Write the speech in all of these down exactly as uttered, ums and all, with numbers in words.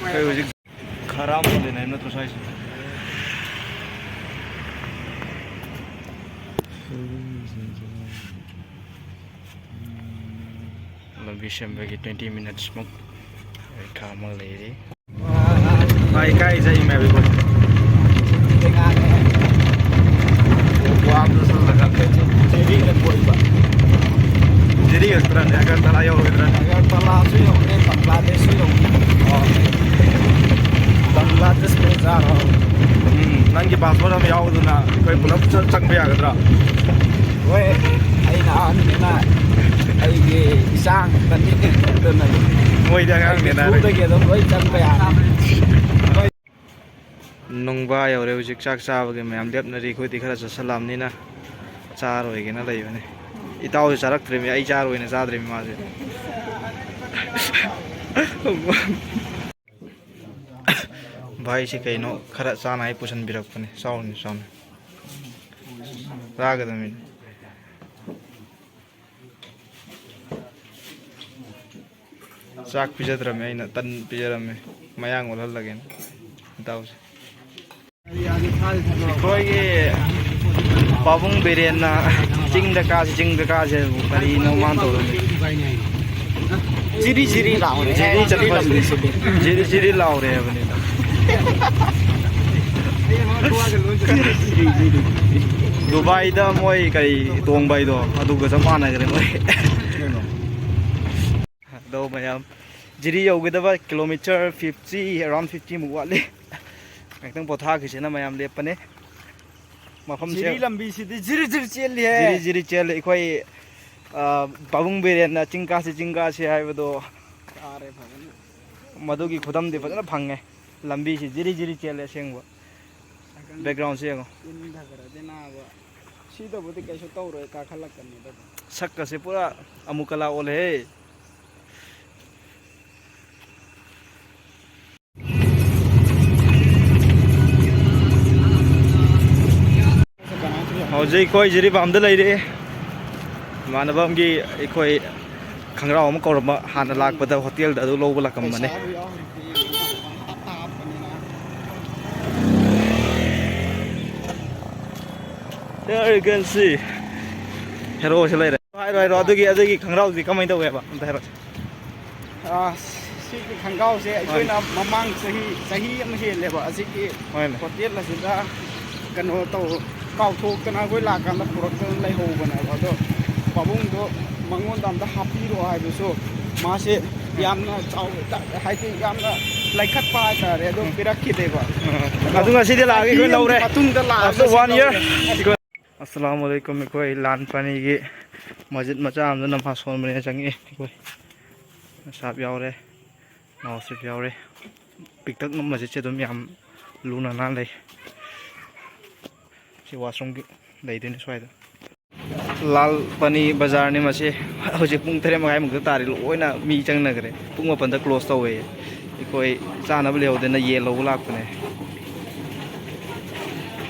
ꯑꯩꯈꯣꯏ ꯍꯧꯖꯤꯛ ꯈꯔ ꯑꯃ ꯂꯩꯅꯩ ꯅꯠꯇ꯭ꯔꯣ ꯁ꯭ꯋꯥꯏꯁꯦ? ꯂꯝꯕꯤ ꯁꯦꯝꯕꯒꯤ twenty minutes ꯃꯨꯛ ꯈꯥꯝꯃꯒ ꯂꯩꯔꯤ꯫ ꯚꯥꯏ, ꯀꯥꯏ ꯆꯠꯂꯤꯃꯦ ꯍꯥꯏꯕ? ꯒꯣꯋꯥꯗ ꯆꯠꯂꯒ ꯖꯤꯔꯤꯗ ꯀꯣꯏꯕ꯫ ꯖꯤꯔꯤ ꯈꯛꯇꯔꯅꯦ? ꯑꯒꯔꯇꯂꯥ ꯌꯧꯔꯣꯏꯗ꯭ꯔꯅꯦ? ꯑꯒꯔꯇꯂꯥꯁꯨ ꯌꯧꯅꯤ, ꯕꯪꯒ꯭ꯂꯥꯗꯦꯁꯁꯨ ꯌꯧꯅꯤ꯫ ꯑꯣ꯫ ꯕꯪꯒ꯭ꯂꯥꯗꯦꯁ ꯕꯖꯥꯔ꯫ ꯎꯝ, ꯅꯪꯒꯤ ꯄꯥꯁꯄꯣꯔꯠ ꯑꯃ ꯌꯥꯎꯕꯗꯨꯅ ꯑꯩꯈꯣꯏ ꯄꯨꯂꯞ ꯆꯠ-, ꯆꯪꯕ ꯌꯥꯒꯗ꯭ꯔꯥ? ꯍꯣꯏ, ꯑꯩꯅ ꯑꯍꯟꯅꯤꯅ ꯑꯩꯒꯤ ꯏꯆꯥ ꯉꯥꯛꯇꯅꯤ, ꯑꯗꯨꯅ ꯃꯣꯏꯗꯤ ꯑꯉꯥꯡꯅꯦꯅ ꯑꯩꯒꯤ ꯍꯥꯏꯔꯦ꯫ Through-ꯗꯒꯤ ꯑꯗꯨꯝ ꯂꯣꯏ ꯆꯪꯕ ꯌꯥꯅꯤ꯫ ꯅꯨꯡꯕꯥ ꯌꯧꯔꯦ ꯍꯧꯖꯤꯛ, ꯆꯥꯛ ꯆꯥꯕꯒꯤ ꯃꯌꯥꯝ ꯂꯦꯞꯅꯔꯤ꯫ ꯑꯩꯈꯣꯏꯗꯤ ꯈꯔ ꯆꯠꯁꯜꯂꯛꯑꯕꯅꯤꯅ ꯆꯥꯔꯣꯏꯒꯦꯅ ꯂꯩꯕꯅꯤ꯫ ꯏꯇꯥꯎꯁꯨ ꯆꯥꯔꯛꯇ꯭ꯔꯤꯕꯅꯤ, ꯑꯩ ꯆꯥꯔꯣꯏꯅ ꯆꯥꯗ꯭ꯔꯤꯕꯅꯤ ꯃꯥꯁꯦ꯫ ꯚꯥꯏꯁꯤ ꯀꯩꯅꯣ ꯈꯔ ꯆꯥꯅꯉꯥꯏ ꯄꯨꯁꯟꯕꯤꯔꯛꯄꯅꯤ꯫ ꯆꯥꯎꯅꯤ, ꯆꯥꯎꯅꯤ꯫ ꯆꯥꯒꯗꯕꯅꯤ꯫ ꯆꯥꯛ ꯄꯤꯖꯗ꯭ꯔꯝꯃꯦ, ꯑꯩꯅ ꯇꯟ ꯄꯤꯖꯔꯝꯃꯦ꯫ ꯃꯌꯥꯡ ꯑꯣꯜꯍꯜꯂꯒꯦꯅ ꯏꯇꯥꯎꯁꯦ꯫ ꯑꯩꯈꯣꯏꯒꯤ ꯄꯥꯕꯨꯡ ꯕꯤꯔꯦꯟꯅ ꯆꯤꯡꯗ ꯀꯥꯁꯤ, ꯆꯤꯡꯗ ꯀꯥꯁꯤ ꯍꯥꯏꯕꯨ ꯀꯔꯤꯅꯣ ꯃꯥꯅ ꯇꯧꯔꯝꯃꯤꯁꯦ? ꯖꯤꯔꯤ ꯖꯤꯔꯤ ꯂꯥꯎꯔꯦ꯫ ꯖꯤꯔꯤ ꯆꯠꯄ, ꯖꯤꯔꯤ ꯖꯤꯔꯤ ꯂꯥꯎꯔꯦ ꯍꯥꯏꯕꯅꯤꯗ꯫ ꯗꯨꯕꯥꯏꯗ ꯃꯣꯏ ꯀꯔꯤ ꯇꯣꯡꯕ ꯍꯥꯏꯗꯣ ꯑꯗꯨꯒ ꯆꯞ ꯃꯥꯟꯅꯈ꯭ꯔꯦ ꯃꯣꯏ꯫ ꯑꯗꯣ ꯃꯌꯥꯝ, ꯖꯤꯔꯤ ꯌꯧꯒꯗꯕ kilometre fifty, around fifty ꯃꯨꯛ ꯋꯥꯠꯂꯤ꯫ ꯉꯥꯛꯇꯪ ꯄꯣꯊꯥꯈꯤꯁꯦꯅ ꯃꯌꯥꯝ ꯂꯦꯞꯄꯅꯦ꯫ ꯃꯐꯝꯁꯦ ꯖꯤꯔꯤ ꯂꯝꯕꯤꯁꯤꯗꯤ ꯖꯤꯔꯤ ꯖꯤꯔꯤ ꯆꯦꯜꯂꯤꯍꯦ꯫ ꯖꯤꯔꯤ ꯖꯤꯔꯤ ꯆꯦꯜꯂꯤ꯫ ꯑꯩꯈꯣꯏ, ꯑ, ꯄꯥꯕꯨꯡ ꯕꯤꯔꯦꯟꯅ "ꯆꯤꯡ ꯀꯥꯁꯤ, ꯆꯤꯡ ꯀꯥꯁꯤ" ꯍꯥꯏꯕꯗꯣ ꯇꯥꯔꯦ ꯐꯖꯅ꯫ ꯃꯗꯨꯒꯤ ꯈꯨꯗꯝꯗꯤ ꯐꯖꯅ ꯐꯪꯉꯦ꯫ ꯂꯝꯕꯤꯁꯤ ꯖꯤꯔꯤ ꯖꯤꯔꯤ ꯆꯦꯜꯂꯦ ꯑꯁꯦꯡꯕ꯫ ꯁꯥꯏꯀꯜ background-ꯁꯦ ꯌꯦꯡꯉꯣ꯫ ꯏꯟꯊꯈ꯭ꯔꯗꯤ ꯅꯥꯕ꯫ ꯁꯤꯗꯕꯨꯗꯤ ꯀꯩꯁꯨ ꯇꯧꯔꯣꯏ, ꯀꯥꯈꯠꯂꯛꯀꯅꯤꯗ ꯑꯗꯨꯝ꯫ ꯁꯛꯀꯁꯦ ꯄꯨꯔꯥ ꯑꯃꯨꯛ ꯀꯂꯥ ꯑꯣꯜꯂꯦꯍꯦ꯫ ꯍꯧꯖꯤꯛ ꯑꯩꯈꯣꯏ ꯖꯤꯔꯤꯕꯥꯝꯗ ꯂꯩꯔꯦ꯫ ꯏꯃꯥꯟꯅꯕ ꯑꯃꯒꯤ ꯑꯩꯈꯣꯏ ꯈꯪꯒ꯭ꯔꯥꯎ ꯑꯃ ꯀꯧꯔꯝꯕ, ꯍꯥꯟꯅ ꯂꯥꯛꯄꯗ ꯍꯣꯇꯦꯜꯗ ꯑꯗꯨ ꯂꯧꯕ ꯂꯥꯛꯂꯝꯕꯅꯦ꯫ ꯄꯩꯁꯥꯕꯨ ꯌꯥꯎꯔꯤꯕ꯭ꯔꯥ ꯌꯦꯡꯉꯨ꯫ There you can see. ꯍꯦꯔꯣꯁꯨ ꯂꯩꯔꯦ꯫ ꯍꯥꯏꯔꯣ, ꯍꯥꯏꯔꯣ꯫ ꯑꯗꯨꯒꯤ, ꯑꯗꯨꯒꯤ ꯈꯣꯡꯒ꯭ꯔꯥꯎꯗꯤ ꯀꯃꯥꯏꯅ ꯇꯧꯋꯦꯕ? ꯑꯝꯇ ꯍꯥꯏꯔꯣ꯫ ꯑꯥ, ꯁꯤꯒꯤ ꯈꯣꯡꯒ꯭ꯔꯥꯎꯁꯦ ꯑꯩꯈꯣꯏꯅ ꯃꯃꯥꯡ ꯆꯍꯤ, ꯆꯍꯤ ꯑꯃ ꯍꯦꯜꯂꯦꯕ ꯑꯁꯤꯒꯤ ꯍꯣꯏꯅꯦ꯫ ꯍꯣꯇꯦꯜ ꯑꯁꯤꯗ ꯀꯩꯅꯣ ꯇꯧ, ꯀꯥꯎꯊꯣꯛꯇꯅ ꯑꯩꯈꯣꯏ ꯂꯥꯛꯀꯥꯟꯗ ꯄꯨꯔꯛꯇꯅ ꯂꯩꯍꯧꯕꯅꯦꯕ꯫ ꯑꯗꯣ ꯄꯥꯕꯨꯡꯗꯣ ꯃꯉꯣꯟꯗ ꯑꯝꯇ ꯍꯥꯞꯄꯤꯔꯣ ꯍꯥꯏꯕꯁꯨ ꯃꯥꯁꯦ ꯌꯥꯝꯅ ꯆꯥꯎ-, ꯍꯥꯏꯗꯤ ꯌꯥꯝꯅ ꯂꯩꯈꯠꯄ ꯍꯥꯏꯇꯥꯔꯦ꯫ ꯑꯗꯣ ꯎꯝ꯫ ꯄꯤꯔꯛꯈꯤꯗꯦꯕ꯫ ꯎꯝ꯫ ꯑꯗꯨ ꯉꯁꯤꯗꯤ ꯂꯥꯛꯑꯒ ꯑꯩꯈꯣꯏ ꯆꯍꯤ ꯑꯃꯒꯤ ꯂꯧꯔꯦ꯫ ꯃꯇꯨꯡꯗ ꯂꯥꯛꯑꯒ after one year꯫ ꯂꯧꯔꯦ꯫ ꯑꯁꯂꯥꯃꯨ ꯑꯂꯥꯏꯀꯨꯝ꯫ ꯑꯩꯈꯣꯏ ꯂꯥꯟ ꯄꯥꯅꯤꯒꯤ ꯃꯁꯖꯤꯗ ꯃꯆꯥ ꯑꯃꯗ ꯅꯃꯥꯖ ꯁꯣꯟꯕꯅꯦꯅ ꯆꯪꯉꯛꯑꯦ꯫ ꯑꯩꯈꯣꯏ ꯁꯥꯍꯥꯕ ꯌꯥꯎꯔꯦ, ꯅꯋꯥꯁꯤꯕ ꯌꯥꯎꯔꯦ꯫ ꯄꯤꯛꯇꯛꯅ ꯃꯁꯖꯤꯗꯁꯦ ꯑꯗꯨꯝ ꯌꯥꯝ ꯂꯨꯅ ꯅꯥꯟꯅ ꯂꯩ꯫ ꯁꯤ ꯋꯥꯁꯔꯨꯝꯒꯤ ꯂꯩꯗꯣꯏꯅꯦ ꯁ꯭ꯋꯥꯏꯗ꯫ ꯂꯥꯜ ꯄꯅꯤ ꯕꯖꯥꯔꯅꯤ ꯃꯁꯤ꯫ ꯍꯧꯖꯤꯛ ꯄꯨꯡ ꯇꯔꯦꯠ ꯃꯈꯥꯏꯃꯨꯛꯇ ꯇꯥꯔꯦ, ꯂꯣꯏꯅ ꯃꯤ ꯆꯪꯅꯈ꯭ꯔꯦ꯫ ꯄꯨꯡ ꯃꯥꯄꯟꯗ close ꯇꯧꯋꯦ꯫ ꯑꯩꯈꯣꯏ ꯆꯥꯅꯕ ꯂꯩꯍꯧꯗꯅ ꯌꯦꯟ ꯂꯧꯕ ꯂꯥꯛꯄꯅꯦ꯫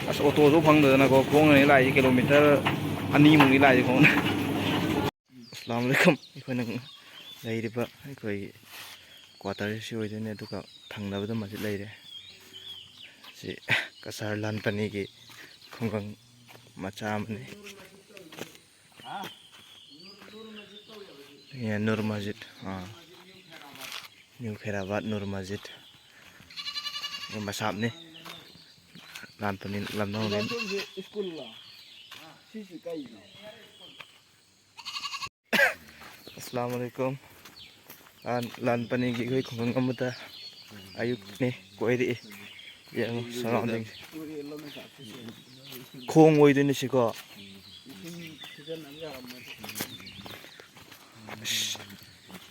ꯑꯁ, ꯑꯣꯇꯣꯁꯨ ꯐꯪꯗꯗꯅꯀꯣ, ꯈꯣꯡꯅꯅꯤ ꯂꯥꯛꯏꯁꯦ, ꯀꯤꯂꯣꯃꯤꯇꯔ ꯑꯅꯤꯃꯨꯛꯅꯤ ꯂꯥꯛꯏꯁꯦ ꯈꯣꯡꯅ꯫ ꯑꯁꯂꯥꯃꯨ ꯑꯂꯥꯏꯀꯨꯝ꯫ ꯑꯩꯈꯣꯏꯅ ꯂꯩꯔꯤꯕ ꯑꯩꯈꯣꯏꯒꯤ quarter ꯁꯤ ꯑꯣꯏꯗꯣꯏꯅꯦ, ꯑꯗꯨꯒ ꯊꯪꯅꯕꯗ ꯃꯁꯖꯤꯗ ꯂꯩꯔꯦ꯫ ꯁꯤ ꯀꯁꯥꯔ ꯂꯥꯟꯄꯅꯤꯒꯤ ꯈꯨꯡꯒꯪ ꯃꯆꯥ ꯑꯃꯅꯤ꯫ ꯑꯦ, ꯅꯨꯔ ꯃꯁꯖꯤꯗ, ꯑꯥ, ꯅ꯭ꯌꯨ ꯈꯦꯔꯥꯕꯥꯗ ꯅꯨꯔ ꯃꯁꯖꯤꯗ꯫ ꯃꯁꯥꯞꯅꯤ꯫ ꯂꯥꯟꯄꯅꯤ ꯂꯝꯗꯝ꯫ ꯑꯁꯂꯥꯃꯨ ꯑꯂꯥꯏꯀꯨꯝ꯫ ꯂꯥꯟ, ꯂꯥꯟ ꯄꯅꯤꯒꯤ ꯑꯩꯈꯣꯏ ꯈꯨꯡꯒꯪ ꯑꯃꯗ ꯑꯌꯨꯛꯅꯤ, ꯀꯣꯏꯔꯛꯏ꯫ ꯌꯦꯡꯉꯨ, surrounding꯫ ꯈꯣꯡ ꯑꯣꯏꯗꯣꯏꯅꯤ ꯁꯤꯀꯣ꯫ ꯑꯁ,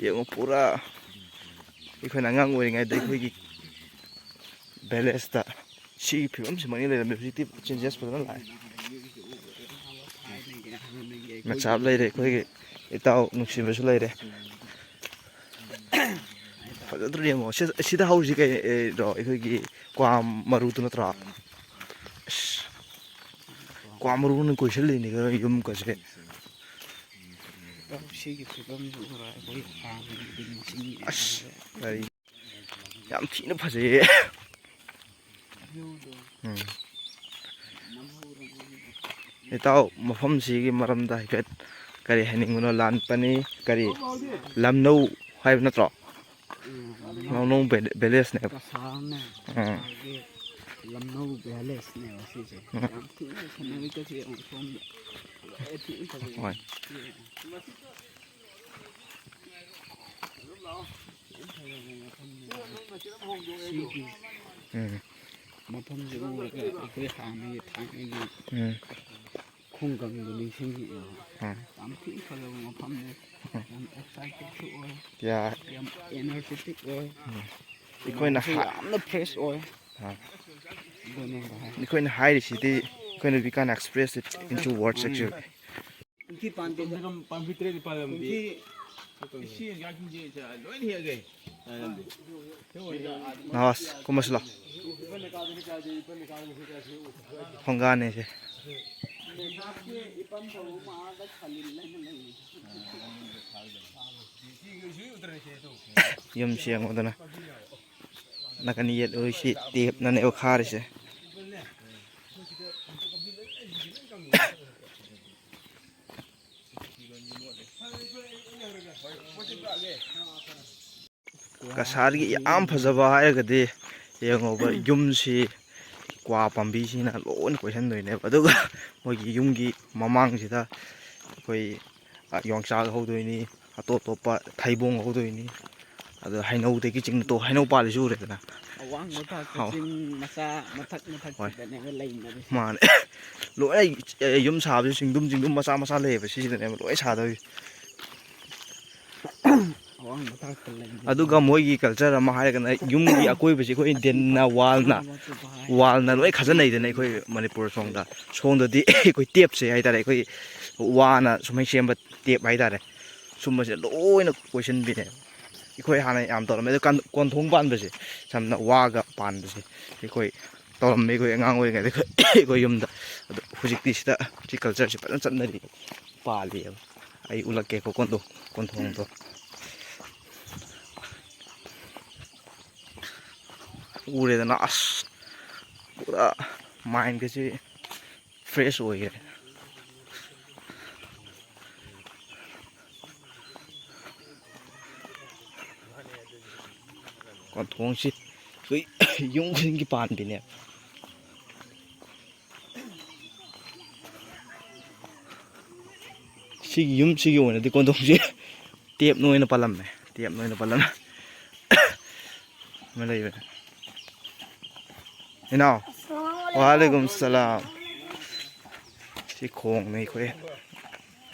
ꯌꯦꯡꯉꯨ, ꯄꯨꯔꯥ ꯑꯩꯈꯣꯏꯅ ꯑꯉꯥꯡ ꯑꯣꯏꯔꯤꯉꯩꯗ ꯑꯩꯈꯣꯏꯒꯤ village ꯇ ꯁꯤꯒꯤ ꯐꯤꯕꯝꯁꯤꯃꯛꯅꯤ ꯂꯩꯔꯝꯃꯤ꯫ ꯍꯧꯖꯤꯛꯇꯤ changes ꯐꯖꯅ ꯂꯥꯛꯑꯦ꯫ ꯃꯆꯥꯞ ꯂꯩꯔꯦ, ꯑꯩꯈꯣꯏꯒꯤ ꯏꯇꯥꯎ ꯅꯨꯡꯁꯤꯕꯁꯨ ꯂꯩꯔꯦ꯫ ꯐꯖꯗ꯭ꯔꯣ ꯌꯦꯡꯉꯣ꯫ ꯁꯤ, ꯁꯤꯗ ꯍꯧꯔꯤꯁꯤ ꯀꯩꯅꯣ, ꯑꯩꯈꯣꯏꯒꯤ ꯀ꯭ꯋꯥ ꯃꯔꯨꯗꯨ ꯅꯠꯇ꯭ꯔꯣ? ꯑꯁ, ꯀ꯭ꯋꯥ ꯃꯔꯨꯅ ꯀꯣꯏꯁꯤꯜꯂꯤꯅꯤ ꯀꯩꯅꯣ ꯌꯨꯝꯒꯁꯦ꯫ ꯁꯤꯒꯤ ꯐꯤꯕꯝꯁꯤ ꯎꯔ ꯑꯩꯈꯣꯏ ꯍꯥꯟꯅꯒꯤꯗꯤ ꯅꯤꯡꯁꯤꯡꯉꯛꯑꯦ꯫ ꯑꯁ, ꯀꯔꯤ ꯌꯥꯝ ꯊꯤꯅ ꯐꯖꯩꯌꯦ꯫ ꯎꯝ꯫ ꯏꯇꯥꯎ, ꯃꯐꯝꯁꯤꯒꯤ ꯃꯔꯝꯗ ꯍꯥꯏꯐꯦꯠ ꯀꯔꯤ ꯍꯥꯏꯅꯤꯡꯕꯅꯣ? ꯂꯥꯟꯄꯅꯤ, ꯀꯔꯤ, ꯂꯝꯅꯧ ꯍꯥꯏꯕ ꯅꯠꯇ꯭ꯔꯣ? ꯂꯝꯅꯧ ꯚꯤꯂꯦꯖꯅꯦꯕ꯫ ꯀꯁꯥꯔꯅꯦ꯫ ꯎꯝ꯫ ꯀꯁꯥꯔꯒꯤ ꯂꯝꯅꯧ ꯚꯤꯂꯦꯖꯅꯦꯕ ꯁꯤꯁꯦ꯫ ꯎꯝ꯫ ꯌꯥꯝ ꯊꯤꯅ ꯁꯦꯟꯅꯔꯤꯒꯁꯦ ꯌꯦꯡꯉꯣ ꯁꯣꯝꯗ꯫ ꯂꯣꯏ ꯊꯤꯅ ꯐꯖꯩ꯫ ꯍꯣꯏ꯫ ꯁꯤꯒꯤ ꯎꯝ꯫ ꯃꯐꯝꯁꯦ ꯎꯔꯒ ꯑꯩꯈꯣꯏ ꯍꯥꯟꯅꯒꯤ ꯊꯥꯏꯅꯒꯤ ꯎꯝ꯫ ꯈꯨꯡꯒꯪꯗꯣ ꯅꯤꯡꯁꯤꯡꯉꯛꯑꯦꯕ꯫ ꯎꯝ꯫ ꯌꯥꯝ ꯊꯤ ꯐꯖꯕ ꯃꯐꯝꯅꯦ꯫ ꯎꯝ꯫ ꯌꯥꯝ ꯑꯦꯛꯁꯥꯏꯇꯦꯠꯁꯨ ꯑꯣꯏ꯫ ꯌꯥ-, ꯌꯥꯝ ꯑꯦꯅꯔꯖꯦꯇꯤꯛ ꯑꯣꯏ꯫ ꯎꯝ꯫ ꯑꯩꯈꯣꯏꯅ ꯃꯌꯥꯝꯁꯨ ꯍꯥ-, ꯌꯥꯝꯅ ꯐ꯭ꯔꯦꯁ ꯑꯣꯏ꯫ ꯑꯥ꯫ ꯑꯗꯨꯅꯦ ꯚꯥꯏ꯫ ꯑꯩꯈꯣꯏꯅ ꯍꯥꯏꯔꯤꯁꯤꯗꯤ ꯑꯩꯈꯣꯏꯅ we can express it into words um. Actually꯫ ꯄꯨꯈ꯭ꯔꯤ ꯄꯥꯟꯗꯦꯗ꯫ ꯄꯥꯝꯕꯤ ꯇꯔꯦꯠ ꯅꯤꯄꯥꯜ ꯑꯃꯗꯤ ꯄꯨꯈ꯭ꯔꯤ ꯏꯁꯤꯡ ꯌꯥꯝ ꯂꯣꯏꯅ ꯍꯦꯛꯑꯒꯦ꯫ ꯅꯋꯥꯖ, ꯀꯨꯝꯃꯁꯤ ꯂꯥꯎ꯫ ꯊꯣꯡꯒꯥꯟꯅꯦꯁꯦ꯫ ꯌꯨꯝꯁꯤ ꯌꯦꯡꯉꯨꯗꯅ꯫ ꯅꯥꯀꯟ ꯌꯦꯠ ꯑꯣꯏꯁꯤ ꯇꯦꯞꯅꯅꯦꯕ ꯈꯥꯔꯤꯁꯦ꯫ ꯀꯁꯥꯔꯒꯤ ꯌꯥꯝ ꯐꯖꯕ ꯍꯥꯏꯔꯒꯗꯤ ꯌꯦꯡꯉꯣꯕ, ꯌꯨꯝꯁꯤ ꯀ꯭ꯋꯥ ꯄꯥꯝꯕꯤꯁꯤꯅ ꯂꯣꯏꯅ ꯀꯣꯏꯁꯟꯗꯣꯏꯅꯦꯕ꯫ ꯑꯗꯨꯒ ꯃꯣꯏꯒꯤ ꯌꯨꯝꯒꯤ ꯃꯃꯥꯡꯁꯤꯗ ꯑꯩꯈꯣꯏ, ꯑ, ꯌꯣꯡꯆꯥꯛ ꯍꯧꯗꯣꯏꯅꯤ, ꯑꯇꯣꯞ ꯑꯇꯣꯞꯄ ꯊꯩꯕꯣꯡ ꯍꯧꯗꯣꯏꯅꯤ, ꯑꯗꯣ ꯍꯩꯅꯧꯗꯒꯤ ꯆꯤꯡ ꯇꯣ-, ꯍꯩꯅꯧ ꯄꯥꯜꯂꯤꯁꯤ ꯎꯔꯦꯗꯅ꯫ ꯑꯋꯥꯡꯕ ꯊꯥꯛꯇ ꯍꯥꯎ꯫ ꯆꯤꯡ ꯃꯆꯥ ꯃꯊꯛ ꯍꯣꯏ꯫ ꯃꯊꯛꯁꯤꯗꯅꯦꯕ ꯂꯩꯅꯔꯤꯁꯦ꯫ ꯃꯥꯅꯦ꯫ ꯂꯣꯏꯅ, ꯑꯦ, ꯌꯨꯝ ꯁꯥꯕꯁꯨ ꯆꯤꯡꯗꯨꯝ ꯆꯤꯡꯗꯨꯝ ꯃꯆꯥ ꯃꯆꯥ ꯂꯩꯌꯦꯕ, ꯁꯤꯁꯤꯗꯅꯦꯕ ꯂꯣꯏ ꯁꯥꯗꯣꯏꯁꯦ꯫ ꯑꯋꯥꯡꯕ ꯊꯥꯛꯇ ꯂꯩꯅꯔꯤꯁꯦ꯫ ꯑꯗꯨꯒ ꯃꯣꯏꯒꯤ ꯀꯜꯆꯔ ꯑꯃ ꯍꯥꯏꯔꯒꯅ ꯌꯨꯝꯒꯤ ꯑꯀꯣꯏꯕꯁꯦ ꯑꯩꯈꯣꯏ ꯗꯤꯟꯅ, ꯋꯥꯜꯅ, ꯋꯥꯜꯅ ꯂꯣꯏ ꯈꯥꯖꯤꯟꯅꯩꯗꯅ ꯑꯩꯈꯣꯏ ꯃꯅꯤꯄꯨꯔ ꯁꯣꯝꯗ꯫ ꯁꯣꯝꯗꯗꯤ ꯑꯩꯈꯣꯏ ꯇꯦꯞꯁꯦ ꯍꯥꯏꯇꯥꯔꯦ, ꯑꯩꯈꯣꯏ ꯋꯥꯅ ꯁꯨꯃꯥꯏꯅ ꯁꯦꯝꯕ ꯇꯦꯞ ꯍꯥꯏꯇꯥꯔꯦ, ꯁꯨꯝꯕꯁꯦ ꯂꯣꯏꯅ ꯀꯣꯏꯁꯤꯟꯕꯤꯅꯦꯕ꯫ ꯑꯩꯈꯣꯏ ꯍꯥꯟꯅ ꯌꯥꯝ ꯇꯧꯔꯝꯃꯦ꯫ ꯑꯗꯣ ꯀꯟ-, ꯀꯣꯟꯊꯣꯡ ꯄꯥꯟꯕꯁꯦ, ꯁꯝꯅ ꯋꯥꯒ ꯄꯥꯟꯕꯁꯦ ꯑꯩꯈꯣꯏ ꯇꯧꯔꯝꯃꯦ, ꯑꯩꯈꯣꯏ ꯑꯉꯥꯡ ꯑꯣꯏꯔꯤꯉꯩꯗ ꯑꯩꯈꯣꯏ, ꯑꯩꯈꯣꯏ ꯌꯨꯝꯗ꯫ ꯑꯗꯣ ꯍꯧꯖꯤꯛꯇꯤ ꯁꯤꯗ ꯁꯤ ꯀꯜꯆꯔꯁꯦ ꯐꯖꯅ ꯆꯠꯅꯔꯤ, ꯄꯥꯜꯂꯤꯑꯕ꯫ ꯑꯩ ꯎꯠꯂꯛꯀꯦꯀꯣ ꯀꯣꯟꯊꯣꯡ-, ꯀꯣꯟꯊꯣꯡꯗꯣ꯫ ꯎꯔꯦꯗꯅ, ꯑꯁ, ꯄꯨꯔꯥ ꯃꯥꯏꯟꯒꯁꯦ ꯐ꯭ꯔꯦꯁ ꯑꯣꯏꯈ꯭ꯔꯦ꯫ ꯊꯣꯡꯁꯤ ꯑꯩꯈꯣꯏ ꯌꯨꯝ ꯈꯨꯗꯤꯡꯒꯤ ꯄꯥꯟꯕꯤꯅꯦ꯫ ꯁꯤꯒꯤ ꯌꯨꯝꯁꯤꯒꯤ ꯑꯣꯏꯅꯗꯤ ꯀꯣꯟꯊꯣꯡꯁꯦ ꯇꯦꯞꯅ ꯑꯣꯏꯅ ꯄꯥꯜꯂꯝꯃꯦ, ꯇꯦꯞꯅ ꯑꯣꯏꯅ ꯄꯥꯜꯂꯝꯃꯦ꯫ ꯑꯃ ꯂꯩꯕꯅꯦ꯫ ꯏꯅꯥꯎ꯫ ꯋꯥꯂꯩꯀꯨꯝ ꯁꯂꯥꯝ꯫ ꯁꯤ ꯈꯣꯡꯅꯤ ꯑꯩꯈꯣꯏ꯫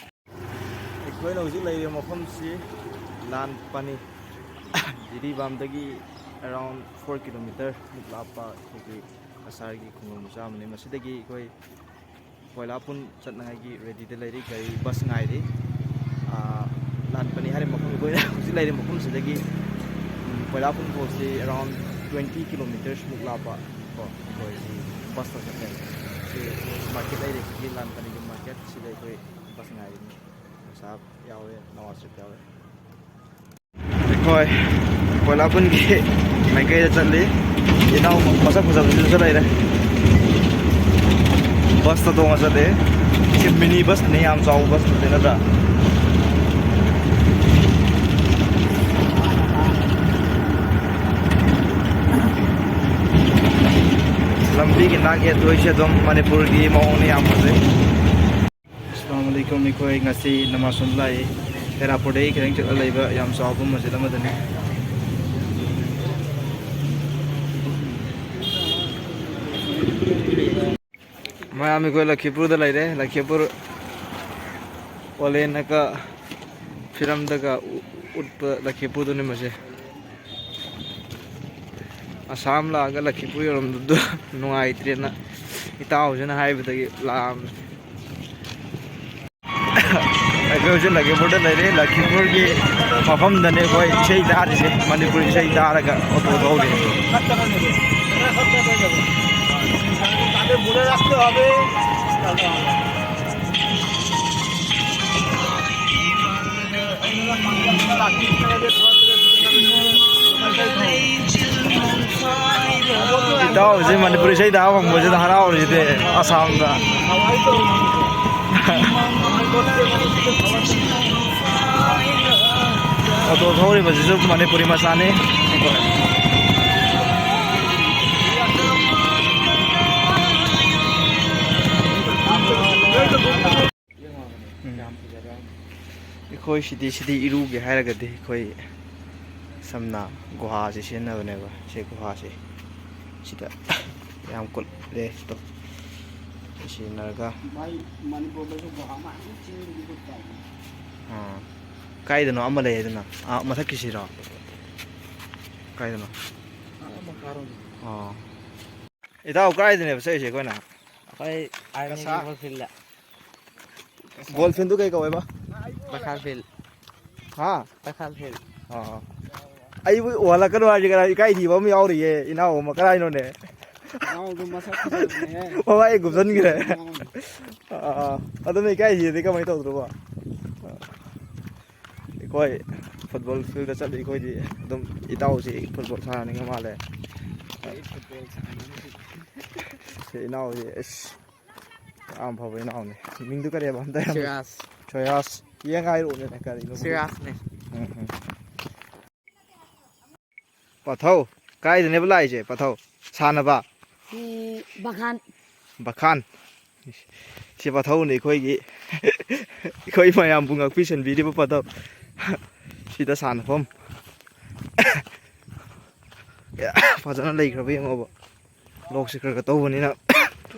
ꯑꯩꯈꯣꯏꯅ ꯍꯧꯖꯤꯛ ꯂꯩꯔꯤꯕ ꯃꯐꯝꯁꯤ ꯂꯥꯟ ꯄꯥꯅꯤ, ꯖꯤꯔꯤꯕꯥꯝꯗꯒꯤ around four kilometre ꯃꯨꯛ ꯂꯥꯞꯄ ꯑꯩꯈꯣꯏꯒꯤ ꯀꯁꯥꯔꯒꯤ ꯈꯨꯡꯒꯪ ꯃꯆꯥ ꯑꯃꯅꯤ꯫ ꯃꯁꯤꯗꯒꯤ ꯑꯩꯈꯣꯏ ꯀꯣꯏꯂꯥꯄꯨꯟ ꯆꯠꯅꯉꯥꯏꯒꯤ ready ꯗ ꯂꯩꯔꯤ꯫ ꯒꯥꯔꯤ, ꯕꯁ ꯉꯥꯏꯔꯤ꯫ ꯑꯥ, ꯂꯥꯟꯄꯅꯤ ꯍꯥꯏꯔꯤꯕ ꯃꯐꯝ, ꯑꯩꯈꯣꯏꯅ ꯍꯧꯖꯤꯛ ꯂꯩꯔꯤꯕ ꯃꯐꯝꯁꯤꯗꯒꯤ, ꯎꯝ, ꯀꯣꯏꯂꯥꯄꯨꯟ ꯐꯥꯎꯁꯤ around twenty kilometres ꯃꯨꯛ ꯂꯥꯞꯄ ꯀꯣ꯫ ꯑꯩꯈꯣꯏ ꯍꯧꯖꯤꯛ ꯕꯁꯇ ꯆꯠꯂꯦ꯫ ꯁꯤ ꯃꯥꯔꯀꯦꯠ ꯂꯩꯔꯦ, ꯍꯧꯖꯤꯛꯀꯤ ꯂꯥꯟꯄꯅꯤꯒꯤ ꯃꯥꯔꯀꯦꯠ꯫ ꯁꯤꯗ ꯑꯩꯈꯣꯏ ꯕꯁ ꯉꯥꯏꯔꯤꯅꯤ꯫ ꯁꯥꯍꯕ ꯌꯥꯎꯋꯦ, ꯅꯋꯥꯖ ꯁꯔꯤꯐ ꯌꯥꯎꯋꯦ꯫ ꯑꯩꯈꯣꯏ ꯀꯣꯏꯂꯥꯄꯨꯟꯒꯤ ꯃꯥꯏꯀꯩꯗ ꯆꯠꯂꯤ꯫ ꯏꯅꯥꯎ ꯃꯁꯛ ꯐꯖꯕꯁꯤꯁꯨ ꯂꯩꯔꯦ꯫ ꯕꯁꯇ ꯇꯣꯡꯉ ꯆꯠꯂꯦ꯫ ꯁꯤ ꯃꯤꯅꯤ ꯕꯁꯅꯤ, ꯌꯥꯝ ꯆꯥꯎꯕ ꯕꯁ ꯅꯠꯇꯦ, ꯅꯠꯇ꯭ꯔꯥ? ꯂꯝꯕꯤꯒꯤ ꯅꯥꯛ ꯌꯦꯠ ꯑꯣꯏꯁꯦ ꯑꯗꯨꯝ ꯃꯅꯤꯄꯨꯔꯒꯤ ꯃꯑꯣꯡꯅꯤ, ꯌꯥꯝ ꯐꯖꯩ꯫ ꯑꯁꯂꯥꯃꯨ ꯑꯂꯩꯀꯨꯝ꯫ ꯑꯩꯈꯣꯏ ꯉꯁꯤ ꯅꯃꯥꯖ ꯁꯣꯟꯕ ꯂꯥꯛꯏ꯫ ꯈꯦꯔꯥꯄꯨꯔꯗꯒꯤ ꯈꯤꯇꯪ ꯆꯠꯂ ꯂꯩꯕ ꯌꯥꯝ ꯆꯥꯎꯕ ꯃꯁꯖꯤꯗ ꯑꯃꯗꯅꯤ꯫ ꯃꯌꯥꯝ ꯑꯩꯈꯣꯏ ꯂꯈꯤꯄꯨꯔꯗ ꯂꯩꯔꯦ꯫ ꯂꯈꯤꯄꯨꯔ ꯑꯣꯂꯦꯟꯅꯒ ꯐꯤꯂꯝꯗꯒ ꯎ-, ꯎꯠꯄ ꯂꯈꯤꯄꯨꯔꯗꯨꯅꯤ ꯃꯁꯦ꯫ ꯑꯁꯥꯝ ꯂꯥꯛꯑꯒ ꯂꯈꯤꯄꯨꯔ ꯌꯧꯔꯝꯕꯗꯨ ꯅꯨꯡꯉꯥꯏꯇ꯭ꯔꯦꯅ ꯏꯇꯥꯎꯁꯤꯅ ꯍꯥꯏꯕꯗꯒꯤ ꯂꯥꯛꯑꯕꯅꯤ꯫ ꯑꯩꯈꯣꯏ ꯍꯧꯖꯤꯛ ꯂꯈꯤꯄꯨꯔꯗ ꯂꯩꯔꯦ꯫ ꯂꯈꯤꯄꯨꯔꯒꯤ ꯃꯐꯝꯗꯅꯦ ꯑꯩꯈꯣꯏ ꯏꯁꯩ ꯇꯥꯔꯤꯁꯦ, ꯃꯅꯤꯄꯨꯔꯤ ꯏꯁꯩ ꯇꯥꯔꯒ ꯑꯣꯇꯣ ꯊꯧꯔꯤ꯫ ꯏꯇꯥꯎꯁꯦ ꯃꯅꯤꯄꯨꯔꯤ ꯏꯁꯩ ꯇꯥꯕ ꯐꯪꯕꯁꯤꯗ ꯍꯔꯥꯎꯔꯤꯁꯤꯗꯤ ꯑꯁꯥꯝꯗ꯫ ꯑꯣꯇꯣ ꯊꯧꯔꯤꯕꯁꯤꯁꯨ ꯃꯅꯤꯄꯨꯔꯤ ꯃꯆꯥꯅꯤ꯫ ꯑꯩꯈꯣꯏ ꯁꯤꯗꯤ, ꯁꯤꯗꯤ ꯏꯔꯨꯒꯦ ꯍꯥꯏꯔꯒꯗꯤ ꯑꯩꯈꯣꯏ ꯁꯝꯅ ꯒꯨꯍꯥꯁꯦ ꯁꯤꯖꯤꯟꯅꯕꯅꯦꯕ꯫ ꯁꯤ ꯒꯨꯍꯥꯁꯦ ꯁꯤꯗ ꯌꯥꯝ ꯀꯨꯠꯂꯦ ꯁꯤꯗꯣ꯫ ꯁꯤ ꯁꯤꯖꯤꯟꯅꯔꯒ ꯃꯥꯏ ꯃꯅꯤꯄꯨꯔꯗꯁꯨ ꯒꯨꯍꯥ ꯃꯌꯥꯝ ꯆꯤꯡꯗꯒꯤ ꯍꯨꯠꯄ꯫ ꯑꯥ꯫ ꯀꯥꯏꯗꯅꯣ ꯑꯃ ꯂꯩ ꯍꯥꯏꯗꯅ? ꯑꯥ, ꯃꯊꯛꯀꯤꯁꯤꯔꯣ? ꯀꯥꯏꯗꯅꯣ? ꯑꯥ, ꯃꯈꯥꯔꯣꯝ꯫ ꯑꯥ꯫ ꯏꯇꯥꯎ, ꯀꯥꯏꯗꯅꯦꯕ ꯆꯠꯂꯤꯁꯦ ꯑꯩꯈꯣꯏꯅ? ꯑꯩꯈꯣꯏ ꯑꯥꯔꯃꯤꯒꯤ ꯀꯁꯥ? ꯕꯣꯜ ꯐꯤꯜꯗ꯫ ꯕꯣꯜ ꯐꯤꯜꯗꯨ ꯀꯩ ꯀꯧꯋꯦꯕ? ꯕꯈꯥꯜ ꯐꯤꯜ꯫ ꯍꯥ? ꯕꯈꯥꯜ ꯐꯤꯜ꯫ ꯑꯥ꯫ ꯑꯩꯕꯨ ꯎꯍꯜꯂꯛꯀꯅꯨ ꯍꯥꯏꯁꯦ ꯀꯅꯥ? ꯏꯀꯥꯏ ꯊꯤꯕ ꯑꯃ ꯌꯥꯎꯔꯤꯌꯦ, ꯏꯅꯥꯎ ꯑꯃ꯫ ꯀꯗꯥꯏꯅꯣꯅꯦ? ꯏꯅꯥꯎꯗꯨ ꯃꯁꯛ ꯐꯖꯕꯅꯦꯍꯦ꯫ ꯃꯃꯥꯏ ꯀꯨꯞꯁꯟꯈ꯭ꯔꯦ꯫ ꯏꯅꯥꯎꯅꯤ꯫ ꯑꯥ, ꯑꯥ꯫ ꯑꯗꯨꯅ ꯏꯀꯥꯏ ꯊꯤꯔꯗꯤ ꯀꯃꯥꯏꯅ ꯇꯧꯗꯣꯏꯕ? ꯑꯩꯈꯣꯏ ꯐꯨꯠꯕꯣꯜ ꯐꯤꯜꯗ ꯆꯠꯂꯤ, ꯑꯩꯈꯣꯏꯗꯤ ꯑꯗꯨꯝ ꯏꯇꯥꯎꯁꯤ ꯐꯨꯠꯕꯣꯜ ꯁꯥꯟꯅꯅꯤꯡꯉ ꯃꯥꯜꯂꯦ꯫ ꯑꯩ ꯐꯨꯠꯕꯣꯜ ꯁꯥꯟꯅꯅꯤꯡꯉꯤ꯫ ꯁꯤ ꯏꯅꯥꯎꯁꯤ ꯑꯁ ꯌꯥꯝ ꯐꯕ ꯏꯅꯥꯎꯅꯤ꯫ ꯃꯤꯡꯗꯨ ꯀꯔꯤꯕ? ꯑꯝꯇ ꯍꯥꯏꯔꯝꯃꯨ꯫ ꯁꯤꯔꯥꯖ꯫ ꯁꯣꯌꯥꯁ꯫ ꯌꯦꯡ ꯍꯥꯏꯔꯛꯑꯣꯅꯦ ꯀꯔꯤꯅꯣ? ꯁꯤꯔꯥꯖꯅꯦ꯫ ꯎꯝ, ꯎꯝ꯫ ꯄꯥꯊꯧ꯫ ꯀꯥꯏꯗꯅꯦꯕ ꯂꯥꯛꯏꯁꯦ ꯄꯥꯊꯧ? ꯁꯥꯟꯅꯕ? ꯁꯤ ꯕꯈꯥꯟ꯫ ꯕꯈꯥꯟ꯫ ꯁꯤ ꯄꯥꯊꯧꯅꯤ ꯑꯩꯈꯣꯏꯒꯤ, ꯑꯩꯈꯣꯏ ꯃꯌꯥꯝꯕꯨ ꯉꯥꯛꯄꯤ ꯁꯦꯟꯕꯤꯔꯤꯕ ꯄꯥꯊꯧ꯫ ꯁꯤꯗ ꯁꯥꯟꯅꯐꯝ꯫ ꯐꯖꯅ ꯂꯩꯈ꯭ꯔꯕ ꯌꯦꯡꯉꯣꯕ꯫ ꯂꯣꯛꯁꯤ ꯈꯔ ꯈꯔ ꯇꯧꯕꯅꯤꯅ